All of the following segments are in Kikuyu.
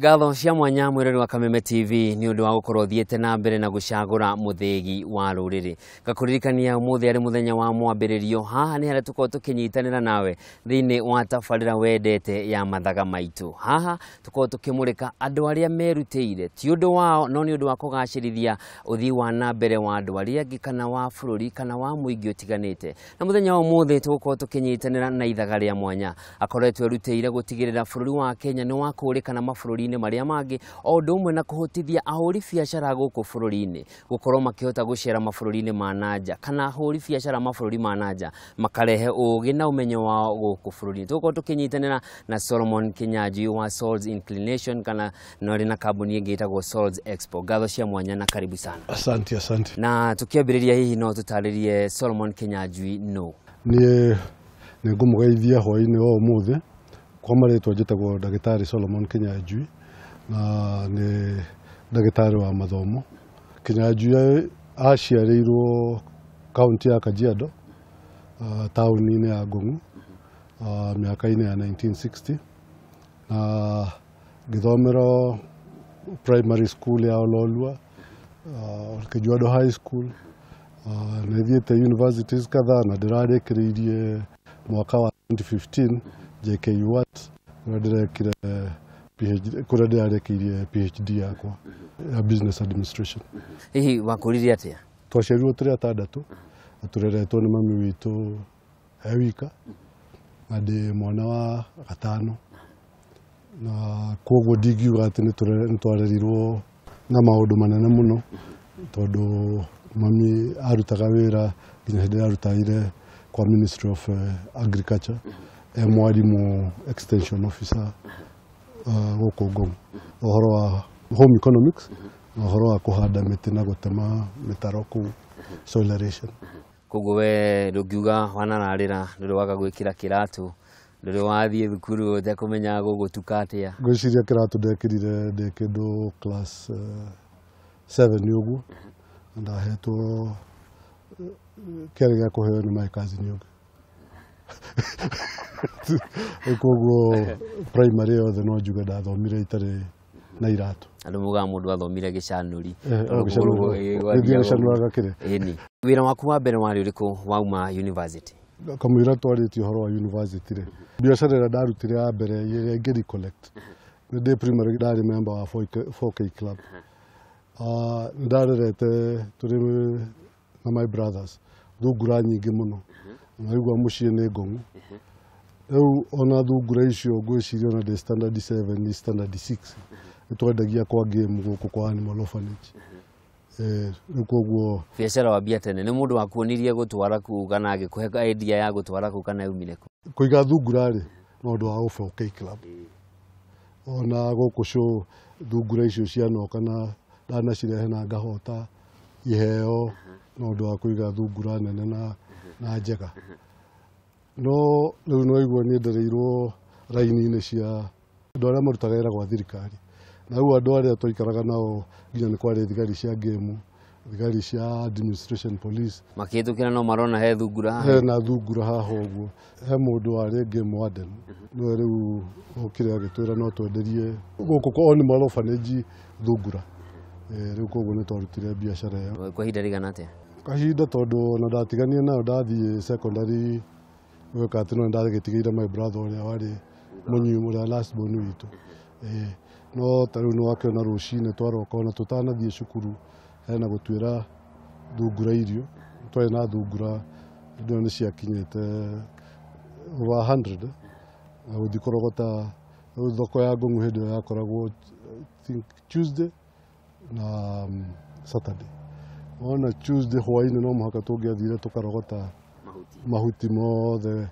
Ngatho cia mwanya mwĩrori wa Kameme TV nĩ ũndũ wa gũkorwo thiĩte na mbere na gũcagũra mũthĩgi wa rũrĩrĩ. Ngakũririkania ũmũthĩ arĩ mũthenya wa mwambĩrĩrio, haha nĩ harĩa tũkorwo tũkĩnyitanĩra nawe thĩinĩ wa tabarĩra wendete ya mathaga maitũ. Haha tũkorwo tũkĩmũrĩka andũ arĩa merutĩire ti ũndũ wao no nĩ ũndũ wa kũgacĩrithia ũthii wa na mbere wa andũ arĩa angĩ kana wa bũrũri kana wa mũingĩ ũtiganĩte. Na mũthenya wa ũmũthĩ tũgũkorwo tũkĩnyitanĩra na ithaga rĩa mwanya akoretwo erutĩire gũtigĩrĩra bũrũri wa Kenya nĩ wakũrĩkana mabũrũri-inĩ marĩa mangĩ o ũndũ ũmwe na kũhotithia ahũri biacara gũkũ bũrũri-inĩ gũkorwo makĩhota gũcera mabũrũri-inĩ ma nanja kana ahũri biacara mabũrũri ma nanja makarehe ũgĩ na ũmenyo wao gũkũ bũrũri-inĩ. Tũgũkorwo tũkĩnyitanĩra na Solomon Kinyanjui wa Souls Inclination kana no arĩ na kambuni ĩngĩ ĩtagwo Souls Expo. Ngatho cia mwanya na karibu sana. Asante, asante. Na tukiambĩrĩria hihi no tũtarĩrie Solomon Kinyanjui no? Niĩ nĩ ngũmũgeithia hwaĩ-inĩ wa ũmũthĩ. Kwa marĩtwa njĩtagwo Ndagĩtarĩ Solomon Kinyanjui na nĩ ndagĩtarĩ wa mathomo. Kinyanjui aciarĩirwo kaunti ya Kajiado, taũni-inĩ ya Ngong'u, mĩaka-inĩ ya 1960 na ngĩthomera primary school ya Ololua, Kajiado High School, nĩ thiĩte universities kadhaa na ndĩrarĩkĩrĩirie mwaka wa 2015 JKUAT kũrĩa ndĩrekire PhD, kũrĩa ndĩrarĩkĩirie PhD yakwa ya business administration. Hihi wakũrire atĩa? Twaciarirwo tũrĩ atandatũ na tũreretwo nĩ mami witũ e wika na ndĩ mwana wa gatano, na koguo ndingiuga atĩ nĩ twarerirwo na maũndũ manene mũno tondũ mami arutaga wĩra nginya hĩndĩ ĩrĩa arutaire kwa Ministry of Agriculture e mwarimũ extension officer gũkũ Ngong, ũhoro wa home economics na ũhoro wa kũhanda mĩtĩ na gũtema mĩtaro kũu soil aeration. Koguo we ndũngiuga wanararĩra ndũrĩ waga gwĩkĩra kĩratũ, ndũrĩ wathiĩ thukuru ũtekũmenya gũgũtuka atĩa? Ngwĩciria kĩratũ ndekĩrire ndĩ kĩndũ class 7 ũguo, na ndahetwo kĩarĩ gĩa kũheo nĩ my cousin ũngĩ. Koguo primary yothe no njuge ndathomire itarĩ na iratũ. Andũ maugaga mũndũ athomire gĩcanũri. Gĩthiĩ gĩcanũraga kĩrĩa. Ĩni. Wĩra waku wa mbere warĩ ũrĩkũ wauma university? Kamũira twarĩtie ũhoro wa university rĩ, biacara ĩrĩa ndarutire ya mbere ĩrĩa ingĩ recollect, nĩ ndĩ primary ndarĩ member wa 4K club. Nĩ ndarerete tũrĩ na my brothers thungura nyingĩ mũno, na rĩu mũciĩ nĩ Ngong'u. Rĩu ona thungura icio ngwĩciria ona ndĩ standard 7 standard 6 nĩ twendagia kwa game gũkũ kwa Animal Orphanage. Rĩu koguo biacara wambia tene nĩ mũndũ wakuonirie gũtwara kũu kana agĩkũhe idea ya gũtwara kũu kana yaumire kũ? Kũiga thungura rĩ no ũndũ wa 4K club. Ona gũkũ show thungura icio cianoka na ndanacirehe na ngahota iheo no ũndũ wa kũiga thungura nene na njega. No rĩu no igua niĩ ndereirwo raini-inĩ cia andũ arĩa marutaga wĩra gwa thirikari. Na rĩu andũ arĩa twaikaraga nao nginya nĩ kwarĩ thigari cia game, thigari cia administration police. Makĩhĩtũkĩra no marona he thungura haha. He na thungura haha ũguo. He mũndũ warĩ game warden, nĩwe rĩu okire agĩtwĩra no twenderie gũkũ kwa Animal Orphanage thungura. Rĩu koguo nĩ twarutire biacara ĩyo. Kwa ihinda rĩigana atĩa? Kahinda tondũ ona ndatiganie nayo ndathiĩ secondary gwĩka atĩ no ndagĩtigĩire my brother ũrĩa warĩ mũnyui ũrĩa last born witũ. No ta rĩu nĩwakĩona rũcinĩ twaroka ona tũtanathiĩ cukuru hena gũtuĩra thungura irio, twarĩ na thungura hĩndĩ ĩyo nĩ ciakinyĩte over 100 na gũthiĩ kũrogota. Rĩu thoko ya Ngong'u hĩndĩ ĩyo yakoragwo I think Tuesday na Saturday. Wona Tuesday hwaĩ-inĩ no mũhaka tũngĩathire tũkarogota mahuti mothe.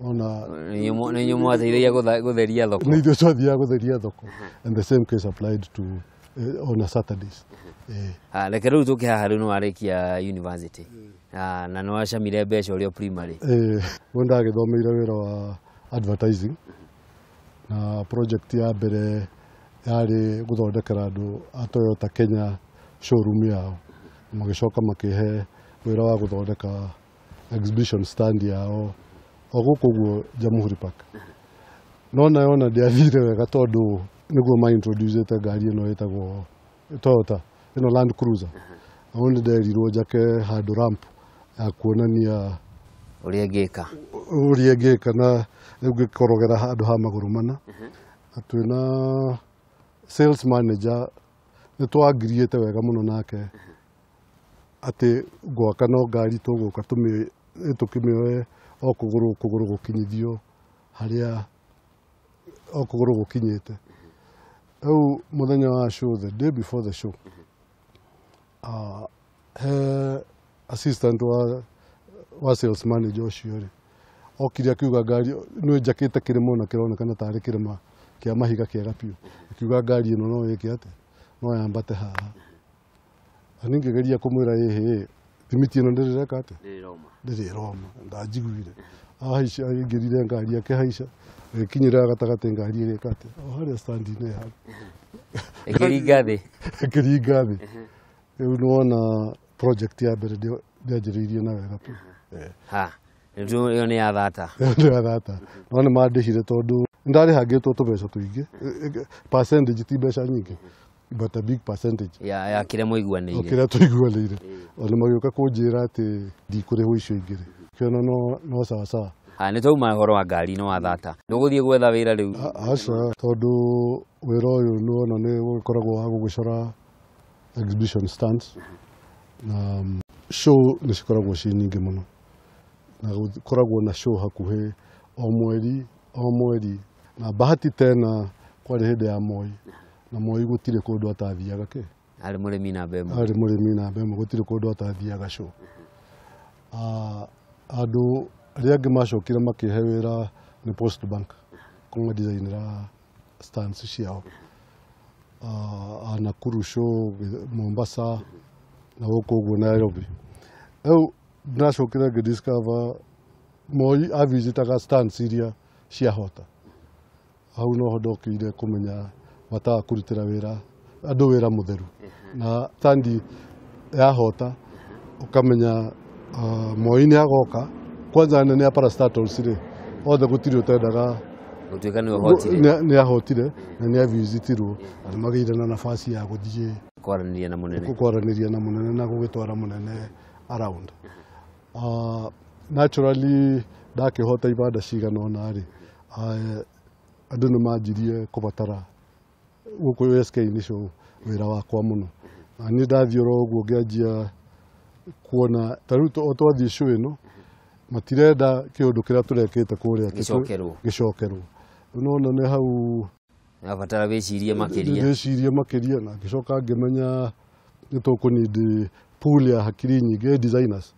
Ona nĩ inyuĩ mwateithagia gũtheria thoko. Nĩ ithuĩ twathiaga gũtheria thoko. And the same case applied to on a Saturdays. Reke rĩu tũke haha, rĩu nĩ warĩkia university na nĩ wacamire mbeca ũrĩ o primary. We ndagĩthomeire wĩra wa advertising na project ya mbere yarĩ gũthondekera andũ a Toyota Kenya showroom yao, magĩcoka makĩhe wĩra wa gũthondeka exhibition stand yao o gũkũ ũguo Jamhuri Park. No nayo ona ndĩathire wega tondũ nĩguo ma introduce ngari ĩno ĩtagwo Toyota ĩno Land Cruiser. Hau nĩ nderirwo njake handũ ramp ya kuonania ũrĩa ngĩka, ũrĩa ngĩka, na rĩu ngĩkorogera handũ ha magũrũ mana. Na twĩna sales manager nĩ twangiriĩte wega mũno nake atĩ gwaka no ngari tũgũka tũkĩmĩoe o kũgũrũ kũgũrũ gũkinyithio harĩa o kũgũrũ gũkinyĩte. Rĩu mũthenya wa show, the day before the show, he assistant wa sales manager ũcio rĩ okire akiuga ngari nĩ njakĩte kĩrĩma ona kĩronekana tarĩ kĩrĩma kĩa mahiga kĩega biũ, akiuga ngari ĩno no ĩke atĩ no yambate haha. Na niĩ ngĩgeria kũmwĩra ĩhĩ thimiti ĩno ndĩrĩreka atĩ ndĩrĩ ĩroma, ndanjiguire. Ahaica aingĩrire ngari akĩhaica ĩkinyĩra gatagatĩ ngari ĩgĩka atĩ o harĩa stand-inĩ hau ĩkĩringa thĩ, ĩkĩringa thĩ. Rĩu nĩwona project ya mbere ndĩanjĩrĩirie na wega biũ. Ha, ĩyo nĩ ya thata. Nĩ ya thata. No nĩ mandĩhire tondũ ndarĩhangĩtwo tũbeca tũingĩ, percentage ti mbeca nyingĩ, but a big percentage ya kĩrĩa mũiguanĩire, kĩrĩa tũiguanĩire. Ona magĩũka kũnjĩra atĩ ndikũrĩhwo icio ingĩ rĩ, kĩona no sawa sawa. Ha, nĩ twauma ũhoro wa ngari no wa thata, nĩ ũgũthiĩ gwetha wĩra rĩu? Aca, tondũ wĩra ũyũ nĩwona nĩ ũgĩkoragwo wa gũgĩcora exhibition stands na show nĩ cikoragwo ciĩ nyingĩ mũno, na gũkoragwo na show hakuhĩ o mweri o mweri. Na bahati tena kwarĩ hĩndĩ ya Moi, na Moi gũtirĩ kũndũ atathiaga kĩ, arĩ mũrĩmi namba ĩmwe, arĩ mũrĩmi namba ĩmwe, gũtirĩ kũndũ atathiaga show. Andũ arĩa angĩ macokire makĩhe wĩra nĩ Post Bank kũma designera stands ciao, Nakuru show, Mombasa na gũkũ ũguo Nairobi. Rĩu ndacokire ngĩ discover Moi avisitaga stands iria ciahota. Hau noho ndokire kũmenya bata wa kũrutĩra wĩra andũ wĩra mũtheru, na standi yahota ũkamenya Moi nĩ agoka. Kwanza nene ya parastatals rĩ othe gũtirĩ ũtendaga gũtuĩka nĩ ahotire, nĩ ahotire na nĩ avisitirwo na nĩ magĩire na nafasi ya gũthiĩ kwaranĩria na mũnene, kwaranĩria na mũnene na gũgĩtwara mũnene around. Naturally ndakĩhota ibanda cigana ũna rĩ, andũ nĩ manjirie kũbatara gũkũ SK-inĩ show wĩra wakwa mũno. Na niĩ ndathiĩ oro ũguo ngĩanjia kuona ta rĩu o twathiĩ show ĩno matirenda kĩũndũ kĩrĩa tũrekĩte kũrĩa gĩcokerwo, gĩcokerwo. Rĩu nĩwona nĩ hau nabatara wĩcirie makĩria, wĩcirie makĩria. Na ngĩcoka ngĩmenya nĩ tũkũnindi pool ya hakiri nyingĩ designers.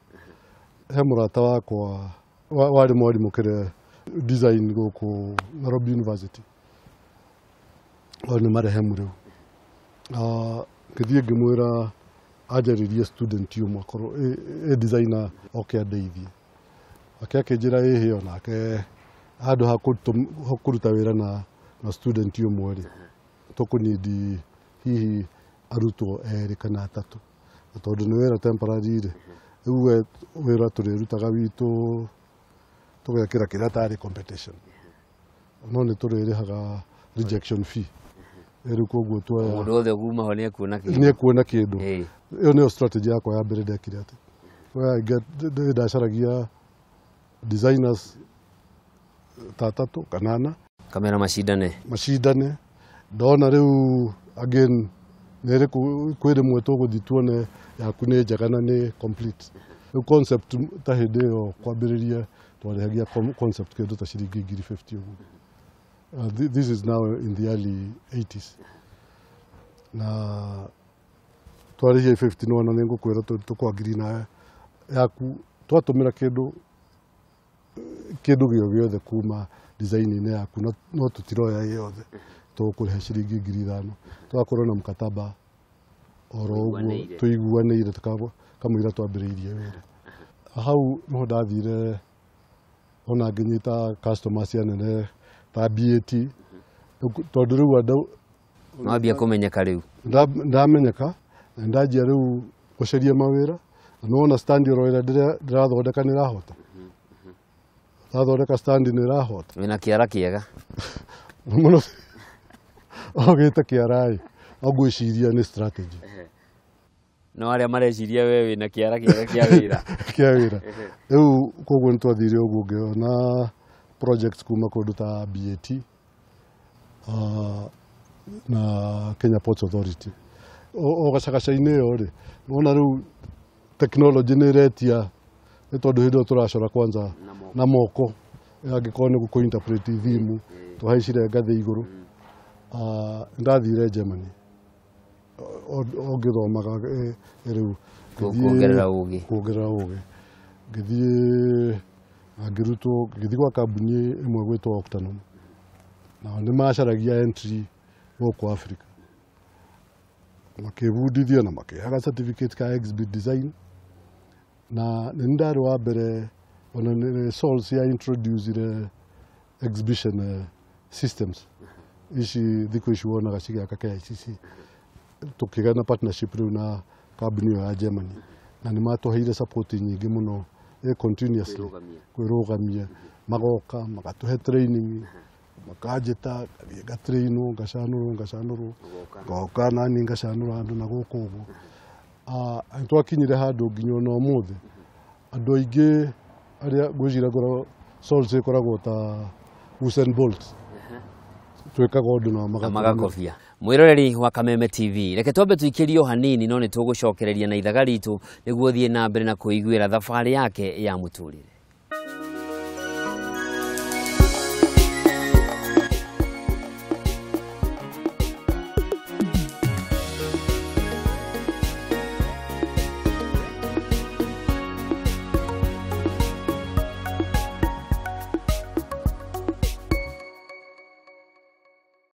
He mũrata wakwa warĩ mwarimũ kĩrĩa design gũkũ Nairobi University, o nĩ marehemu rĩu. Ngĩthiĩ ngĩmwĩra anjarĩrie student ũmwe akorwo ĩ designer oke andeithie. Ake akĩnjĩra ĩhĩ, onake handũ ha kũruta wĩra na student ũmwe rĩ, tũkũnindi hihi arutwo erĩ kana atatũ, na tondũ nĩ wĩra temporary rĩ, rĩu we wĩra tũrĩrutaga witũ tũgekĩra kĩrĩa tarĩ competition, no nĩ tũrĩrĩhaga rejection fee. Rĩu koguo tuoya mũndũ wothe ũguma ho nĩ ekuona kĩndũ, nĩ ekuona kĩndũ. Ĩyo nĩyo strategy yakwa ya mbere ndekire atĩ where I get ndacaragia designers ta atatũ kana ana kamera macindane, macindane. Ndona rĩu again nĩ kwĩ rĩmwe tũgũthiĩ tuone yaku nĩ njega na nĩ complete. Rĩu concept ta hĩndĩ ĩyo kwambĩrĩria twarĩhagia concept kĩndũ ta ciringi 50,000 ũguo. This is now in the early 80s. Na twarĩhia 50 nĩwona nĩ ngũkwĩra tũkwangiri na yaku twatũmĩra kĩndũ kĩndũ gĩo gĩothe kuma design-inĩ yaku no tũtiroya yothe, tũkũrĩha ciringi 5,000. Tũgakorwo na mkataba oro ũguo tũiguanĩire kamũira twambĩrĩirie wĩra. Hau noho ndathire ona ngĩnyita customers anene ta BAT, tondũ rĩu andũ nwambia kũmenyeka rĩu, ndamenyeka na ndanjia rĩu gũcaria mawĩra. Na nĩwona stand oro ĩrĩa ndĩrathondeka nĩ ĩrahota, ndathondeka stand nĩ ĩrahota. Wĩna kĩara kĩega mũno Ogĩte kĩara ĩ, no ngwĩciria nĩ strategy. No arĩa mareciria we wĩna kĩara kĩega kĩa wĩra. Kĩa wĩra. Rĩu koguo nĩ twathire ũguo, ngĩona projects kuma kũndũ ta BAT na Kenya Ports Authority. O gacagaca-inĩ ĩyo rĩ, nĩwona rĩu technology nĩ ĩretia, nĩ tondũ hĩndĩ ĩyo tũracora kwanza na moko, angĩkorwo nĩ gũkũ interpret theme, tũhaicire ngathĩ igũrũ. Nĩndathire Germany o ngĩthomaga rĩu kuongerera ũgĩ. Kuongerera ũgĩ. Ngĩthiĩ na ngĩrutwo, ngĩthiĩ gwa kambuni ĩmwe gwĩtwo Octanom, nao nĩ macaragia entry gũkũ Africa, makĩbundithia na makĩheaga certificate ka exhibit design, na nĩ ndarĩ wa mbere ona nĩ Sols ya introducire exhibition systems ici thikũ ici wonaga cigĩaka KICC. Tũkĩgĩa na partnership rĩu na kambuni ĩyo ya Germany, na nĩ matũheire support nyingĩ mũno continuously kwĩrũgamia, magoka magatũhe training, makanjĩta ngathiĩ ngatrainwo, ngacanũrwo, ngacanũrwo, ngoka nani ngacanũra andũ na gũkũ ũguo. Nĩ twakinyire handũ nginya ona ũmũthĩ andũ aingĩ arĩa ngwĩciria ngoragwo Sols ĩkoragwo ta Usain Bolt, twĩkaga ũndũ nao magakobia. Mwĩroreri wa Kameme TV, reke twambe tũikĩrio hanini, no nĩ tũgũcokereria na ithaga ritũ nĩguo thiĩ na mbere na kũiguĩra thabarĩ yake ya mũtũrĩre.